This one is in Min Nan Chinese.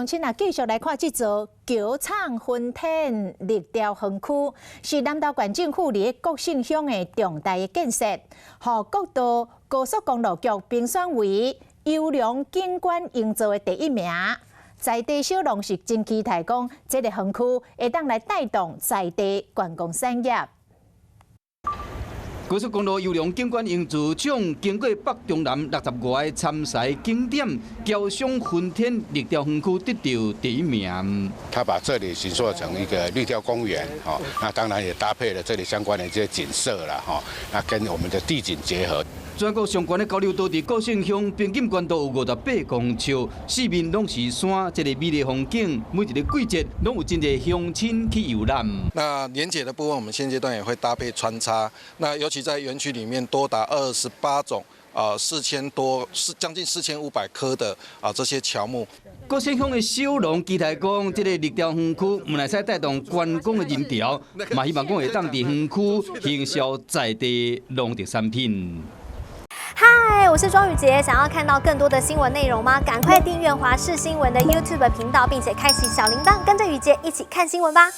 鄉親啊，繼續來看這座橋廠芬天綠雕園區，是南投縣政府佇國姓鄉的重大的建設，予國道高速公路局評選為優良景觀營造的第一名。在地小農是真期待講，這個園區會當來帶動在地觀光產業。高速公路優良景觀營造獎，經過北中南65個參賽景點，僑賞芬天綠雕園區得到第一名。他把這裡形塑成一個綠雕公園，哦，那當然也搭配了這裡相關的這些景色啦，哈，那跟我們的地景結合。全國上懸的交流道佇國姓鄉，平均懸度有58公尺，四面攏是山，這個美麗風景，每一個季節攏有真濟鄉親去遊覽。那連結的部分，我們現階段也會搭配穿插。那尤其在園區裡面，多達28種，啊，4000多，是將近4500棵的啊這些喬木。國姓鄉的小農期待講，這個綠雕園區毋但會使帶動觀光的人潮，嘛希望講會當佇園區行銷在地農特產品。嗨，我是莊宇傑，想要看到更多的新聞內容嗎？趕快訂閱華視新聞的 YouTube 頻道，並且開啟小鈴鐺，跟着宇傑一起看新聞吧。